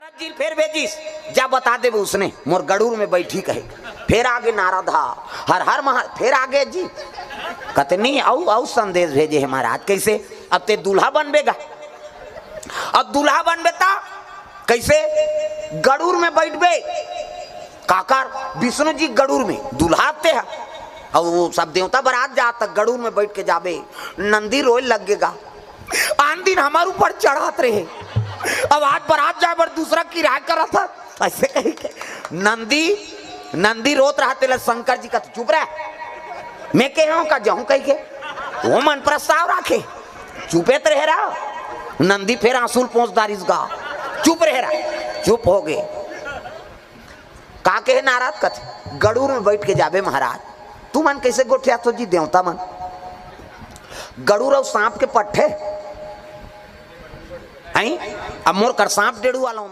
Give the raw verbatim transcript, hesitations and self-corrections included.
जी फेर भेजिस, "जा बता देबे उसने, मोर गड़ूर में बैठी," कहे। फेर आगे नारद हा, "हर हर महा-," फेर आगे जी, कतनी अउ, अउ संदेश भेजे हे महाराज, "कइसे? अब ते दूल्हा बनबे गा, अब दूल्हा बनबे ता कइसे? गड़ूर में बैठबे।" काकर? विष्णु जी गड़ूर में, दूल्हा ते हा। अउ वो सब देवता बरात जात तक गड़ूर में बैठ के जाबे। नंदी रोए लग गे गा, "आन दिन हमर ऊपर चढ़त रहे, अब आज बरात जाए बर दूसरा किराया करत हा।" अइसे कहिके नंदी, नंदी रोत रहा, तेला शंकर जी कहत, "चुप रह, मैं कहे हंव का जाहूं?" कहिके ओमन प्रस्ताव राखे, चुपे त रहे रहा। नंदी फेर आंसू ल पोंछ डारिस गा, "चुप रहे रहा।" चुप हो गे। का कहे नारद कथे, "गड़ूर में बैठ के जाबे महाराज।" तुमन कइसे गोठियाथो जी देवता मन? गड़ूर अउ सांप के पट्ठे हैं? अब मोर कर सांप डेड़ू वाला हूं।